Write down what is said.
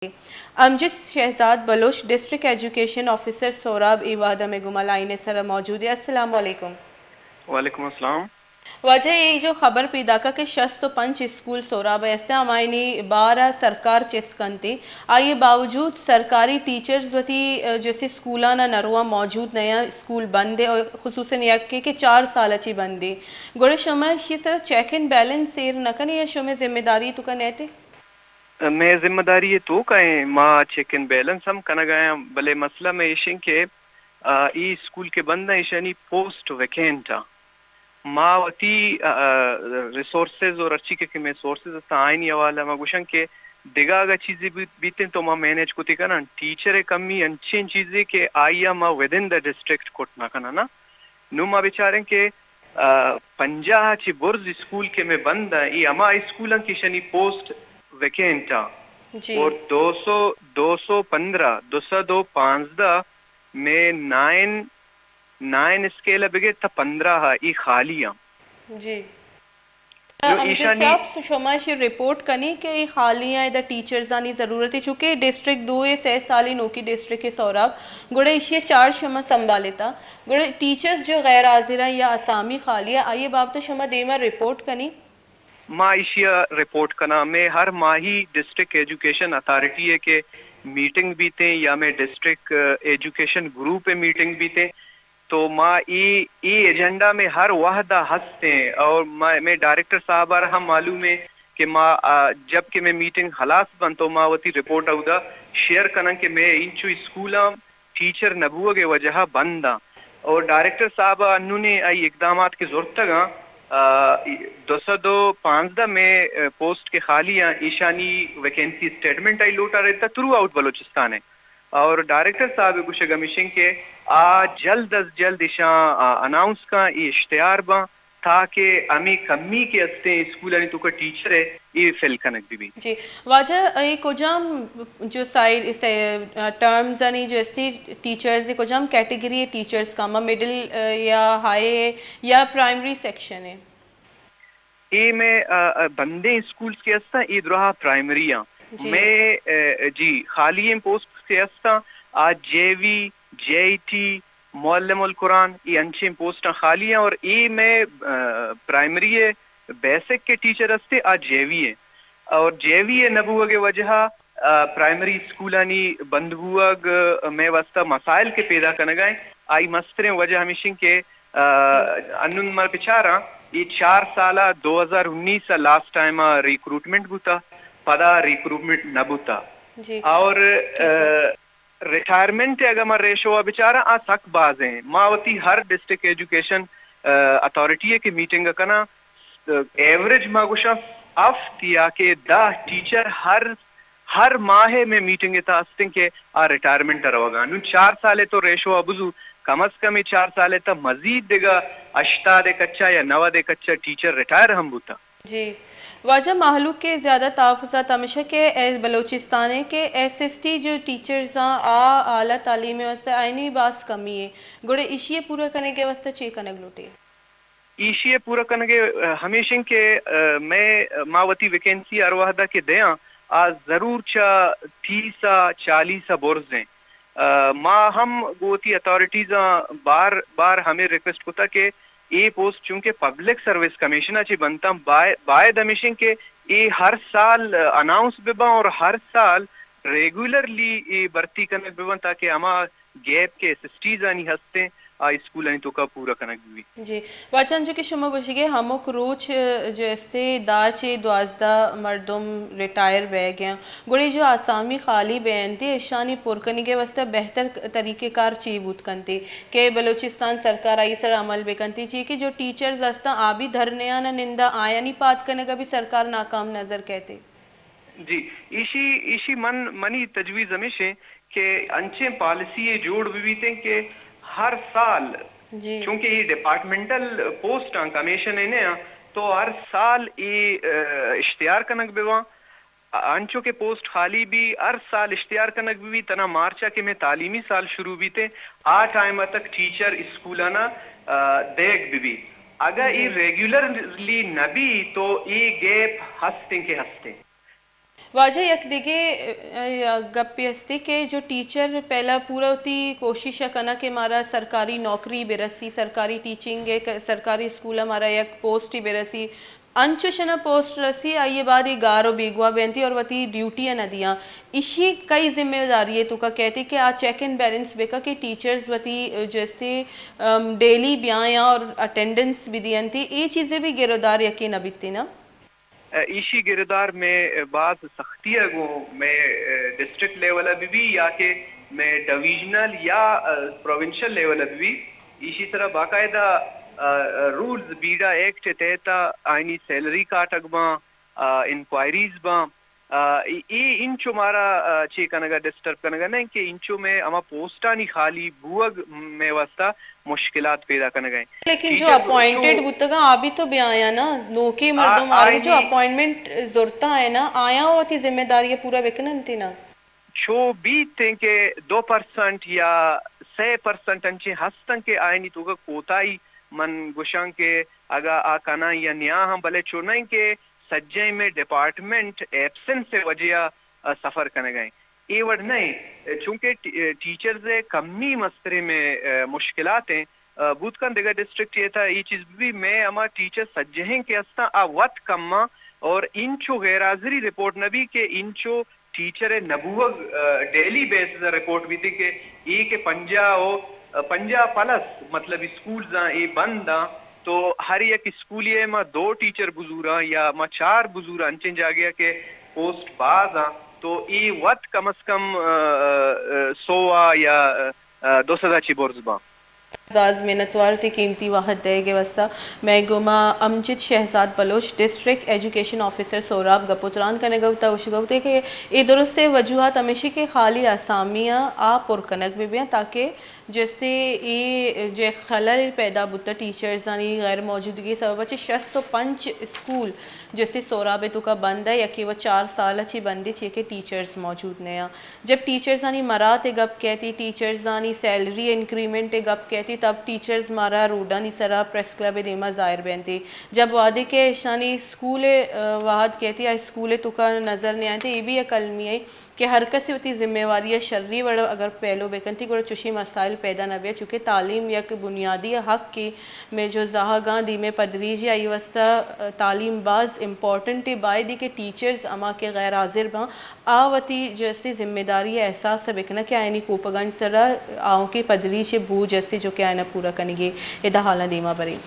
امجد Shahzad Baloch, district education officer سوراب، اے وہد ءَ مئے گوما لائن ءِ سرا موجود ایں۔ السلام علیکم۔ وعلیکم السلام۔ واجہ، اے جو خبر پیداک ءَ کہ شست ءُ پنچ اسکول سوراب ءَ است اَنت، ہمایانی بار ءَ سرکار چست کنت، آئی ءِ باوجود سرکاری ٹیچرز وتی، ءَ، جیسے اسکولان ءَ نہ رواں، موجود نہ اَنت، اسکول بند ایں اور خصوصاً یکے کہ چار سال ءَ چہ بند ایں۔ گڑا شما ایشی سرا چیک اینڈ بیلنس ایر نہ کن ئے یا شمئے ذمہ داری توکا نئیت؟ مئے ذمہ داری ءِ توکا ایں، ما چیک اینڈ بیلنس ہم کنگ ءَ ایں، بلے مسئلہ مئے ایش ایں کہ، آ، اے اسکول کہ بند اَنت، ایشانی پوسٹ ویکینٹ اَنت۔ ما وتی، آ، ریسورسز اور ہرچی کہ، کہ مئے سورسز است اَنت، آیانی حوالہ ءَ ما گوشاں کہ دگہ اگاں چیزے بیت، بیت اَنت تو ما مینج کت کناں۔ ٹیچر ءِ کمی انچیں چیزے کہ آئی ءَ ما ودن دا ڈسٹرکٹ کت نہ کناں نا۔ نوں ما بچاریں کہ، آ، پنجاہ ءَ چہ برز اسکول کہ مئے بند اَنت، اے ہما اسکول اَنت کہ ایشانی پوسٹ ویکینٹ اَنت۔ جی۔ اور دو سو، دو سو پندرہ، دو سد ءُ پانزدہ مئے نائن، نائن اسکیل ءَ بگر تا پندرہ ءَ اے خالی اَنت۔ جی۔ نوں امجد ایشانی صاحب، سو شما ایشی رپورٹ کنی کہ اے خالی اَنت، ادا ٹیچرزانی ضرورت ایں، چونکہ ڈسٹرکٹ دو ایں، سئے سال ایں نوکی ڈسٹرکٹ ایں سوراب، گڑا ایشی ءِ چارج شما سنبھالتا، گڑا ٹیچرز جو غیر حاضر اَنت یا اسامی خالی اَنت، آئی ءِ بابت ءَ شما دیما رپورٹ کنی؟ ما ایشی ءَ رپورٹ کناں۔ مئے ہر ماہی ڈسٹرکٹ ایجوکیشن اتھارٹی ءِ کہ میٹنگ بیت ایں یا مئے ڈسٹرکٹ، آ، ایجوکیشن گروپ ءِ میٹنگ بیت ایں، تو ما اے، اے ایجنڈا مئے ہر وہد ءَ ہست ایں اور ما، مئے ڈائریکٹر صاحب ءَ را ہم معلوم ایں کہ ما، آ، جب کہ مئے میٹنگ ہلاس بنت تو ما وتی رپورٹ اودا شیئر کناں کہ مئے انچو اسکولاں ٹیچر نہ بوگ ءِ وجہ ءَ بند اَنت۔ اور ڈائریکٹر صاحب ءَ انوں نے آئی اقدامات کہ زرتگ اَنت، آ، دو سد ءُ پانزدہ مئے، آ، پوسٹ کہ خالی اَنت، ایشانی ویکینسی اسٹیٹمنٹ آئی لوٹ ءَ رہتا تھرو آؤٹ بلوچستان ءَ۔ اور ڈائریکٹر صاحب ءِ گوشگ ہمیش ایں کہ آ جلد از جلد ایشاں، آ، اناؤنس کن، اے اشتہار باں، تاکہ ہمے کمی کہ استیں اسکولانی توکا ٹیچر ءِ، اے فل کنگ بہ بیت۔ جی، واجہ، اے کجام جو سائیڈ، سے، ٹرمز آنی جو استی ٹیچرز، اے کجام کیٹیگری ٹیچرز کاما، مڈل، آ، یا ہائی یا پرائمری سیکشن ایں؟ اے مئے، آ، آ، بندیں اسکولز کہ استاں، اے دراہ پرائمری آں۔ جی۔ مئے، آ، جی، خالی ایں پوسٹ کہ استاں، آ جے وی، جے ای ٹی، معلم القرآن، اے انچیں پوسٹاں خالی ایں اور اے مئے، آ، پرائمری ءِ بیسک کہ ٹیچر استیں، آ جے وی ایں۔ اور جے وی ءِ نہ بوگ ءِ وجہ ءَ، آ، پرائمری اسکولانی بند بوگ، آ، مئے واستہ مسائل کہ پیدا کنگ ءَ ایں، آئی مستریں وجہ ہمیش ایں کہ، آ، انوں ما بچاراں، اے چار سال ءَ، دو ہزار انیس ءَ لاسٹ ٹائم ءَ ریکروٹمنٹ بوتا، پدا ریکروٹمنٹ نہ بوتا۔ جی۔ اور، ٹھیک ہے۔ آ، ریٹائرمنٹ ءِ اگاں ما ریشو ءَ بچاراں، آ سک باز ایں۔ ما وتی ہر ڈسٹرکٹ ایجوکیشن، آ، اتھارٹی ءِ کہ میٹنگ ءَ کناں، ایوریج ما گوشاں ہفت یا کہ دہ ٹیچر ہر، ہر ماہ ءَ مئے میٹنگ ءِ تہا استیں کہ آ ریٹائرمنٹ ءَ روگ ءَ اَنت۔ نوں چار سال ءِ تو ریشو ءَ بزو، کم از کم اے چار سال ءِ تہا مزید دگہ ہشتاد ءِ کچا یا نود ءِ کچا ٹیچر ریٹائر ہم بوتاں۔ جی۔ واجہ، مہلوک ءِ زیادہ تحفظات ہمیش ایں کہ اے بلوچستان ءِ کہ ایس ایس ٹی جو ٹیچرز آں، آ اعلیٰ تعلیم ءِ واستہ آیانی باز کمی ایں۔ گڑا ایشی ءِ پورا کنگ ءِ واستہ چے کنگ لوٹی؟ ایشی ءِ پورا کنگ ءِ، آ، ہمیش ایں کہ، آ، مئے، ما وتی ویکینسی ہر وہد ءَ کہ دیاں، آ ضرور چہ تیس ءَ چالیس ءَ برز ایں۔ آ، ما ہم گوں وتی اتھارٹیزاں بار بار ہمے ریکویسٹ کتا کہ اے پوسٹ چونکہ پبلک سروس کمیشن ءَ چہ بنتاں، بائے-، باید ہمیش ایں کہ اے ہر سال، آ، اناؤنس بہ باں اور ہر سال ریگولرلی اے بھرتی کنگ بہ باں تاکہ ہما گیپ کہ ایس ایس ٹیز آنی ہستیں، آ اسکولانی توکا پورا کنگ بہ بیت۔ جی، واجہ انچو کہ شما گوشگ ءَ ہمک روچ جو استے دہ چہ دوازدہ مردم ریٹائر بیگ ءَ، گڑا جو آسامی خالی بینت، اشانی پر کنگ ءِ واستہ بہتر طریقہ کار چی بوت کنت کہ بلوچستان سرکار آئی سر عمل بکنت، چی کہ جو ٹیچرز ہستاں آ بھی دھرنیاں نندا، آیانی پاد کنگ ءَ بھی سرکار ناکام نظر کیت؟ جی، ایشی، ایشی من، منی تجویز ہمیش ایں کہ انچیں پالیسی یے جوڑ بہ بیتیں کہ ہر سال، جی۔ چونکہ اے ڈپارٹمنٹل پوسٹ آں، کمیشن ءِ نہ آں، تو ہر سال اے، آ، اشتہار کنگ بہ باں۔ انچو کہ پوسٹ خالی بی، ہر سال اشتہار کنگ بہ بی، تنا مارچ ءَ کہ مئے تعلیمی سال شروع بیتیں، آ ٹائم ءَ تک ٹیچر اسکولانا، آ، دیگ بہ بی۔ اگہ اے، جی۔ ریگولرلی نہ بی تو اے گیپ ہستیں کہ ہستیں۔ واجہ یک دگہ، ء، گپے استی کہ جو ٹیچر پہلا پورا وتی کوشش ء کناں کہ مارا سرکاری نوکری بہ رسی، سرکاری ٹیچنگ ء ک-، سرکاری اسکول ء مارا یک پوسٹے بہ رسی، انچوش انا پوسٹ رسی، آئی ء بعد اے گار و بیگواہ بینتی اور وتی ڈیوٹی ء نہ دیاں۔ ایشی کئی ذمہ داری ء توکا کہتی کہ آ چیک اینڈ بیلنس بکا کہ ٹیچرز وتی، ء، جو استی، ام، ڈیلی بیایاں اور اٹینڈنس بھی دینتی، اے چیزیں بھی گرودار یقین نہ بیتی نا؟ ایشی گردار میں باز سختی ء گوں میں ڈسٹرکٹ لیول ء بہ بی یا کہ میں ڈویژنل یا پروونشل لیول ء بہ بی، ایشی سرا باقاعدہ رولز، بیڈا ایکٹ ء تحت ء آئینی سیلری کاٹگ باں، انکوائریز باں۔ آ، اے، اے انچو مارا، آ، چے کنگا ڈسٹرب کنگا نہ کہ انچو میں ہما پوسٹانی خالی بوگ میں واسطہ مشکلات پیدا کنگا ہیں۔ لیکن جو ٹیچر اپوائنٹڈ جو بوتگاں، آ بھی تو بیا آیا نا، نوکے آ، مردم آرگ جو آئینی اپوائنٹمنٹ زرتا ہے نا، آیا وتی ذمہ داری پورا بکننتی نا۔ چو بیت ہیں کہ دو پرسنٹ یا سے پرسنٹ انچیں ہستن کہ آئینی توکا کوتاہی من گوشاں کہ اگا آ کناں یا نیا ہم، بلے چو نہ کہ سجہیں میں ڈپارٹمنٹ ایبسنس ء وجہ ء سفر کنگ ء انت۔ اے وڑ نہ انت، چونکہ ٹی-، ٹیچرز ء کمی مستریں میں، ء، مشکلات ہیں۔ ء، بوت کن دگہ ڈسٹرکٹ یہ تھا، یہ چیز بھی میں ہما ٹیچر سجہیں کہ ہستاں آ وت کماں اور انچو غیر حاضری رپورٹ نہ بھی کہ انچو ٹیچر ء نہ بوگ، ء، ڈیلی بیسز ء رپورٹ بیتی کہ اے کہ پنجاہ و، ء، پنجاہ پلس مطلب اسکولز آں، اے بند آں، تو ہر یک اسکولی ء ما دو ٹیچر بزوراں یا ما چار بزوراں، انچیں جاگہ ء کہ پوسٹ باز آں، تو اے وت کم از کم، ء، ء، ء، سو ء یا، ء، ء، دو سد ء چہ برز باں۔ باز منتوار تئی قیمتی وہد دئیگ ء واستہ۔ مئے گوما Amjad Shahzad Baloch, district education officer Sohrab گپ و تران کنگ ء بوتا، گوشگ ء بوتے کہ اے درستیں وجوہات ہمیشی کہ خالی آسامی آں آ پر کنگ بہ بیاں تاکہ جستے اے جو خلل پیدا بوتا ٹیچرزانی غیر موجودگی سبب ء چہ شست و پنچ اسکول جستے سہراب ء توکا بند ء، یکے و چار سال ء چہ بندے چیا کہ ٹیچرز موجود نہ آں۔ جب ٹیچرزانی مرات ء گپ کیتی، ٹیچرزانی سیلری انکریمنٹ ء گپ کیتی، تب ٹیچرز مارا روڈانی سرا پریس کلب ء دیما ظاہر بینتی۔ جب وہدے کہ اشانی اسکول ء، ء، وہد کیتی، آ اسکول ء توکا نظر نیاینتی، اے بھی یک المی ء کہ ہر کسے وتی ذمہ واری ء شری وڑ اگر پیلو بکنتی، گڑا چوشیں مسائل پیدا نہ بیت، چونکہ تعلیم یک بنیادی حقے۔ مئے جو زہگاں دیمے پدریچ ء آئی واسطہ تعلیم باز امپورٹنٹ ء، بایدی کہ ٹیچرز ہما کہ غیر حاضر باں، آ وتی جو استی ذمہ داری ء احساس ء بکناں کہ آیانی کوپگانی سرا آؤکیں پدریچ ء بوجھ استی جو کہ آیانا پورا کنگی۔ ادا حالاں دیما بریں۔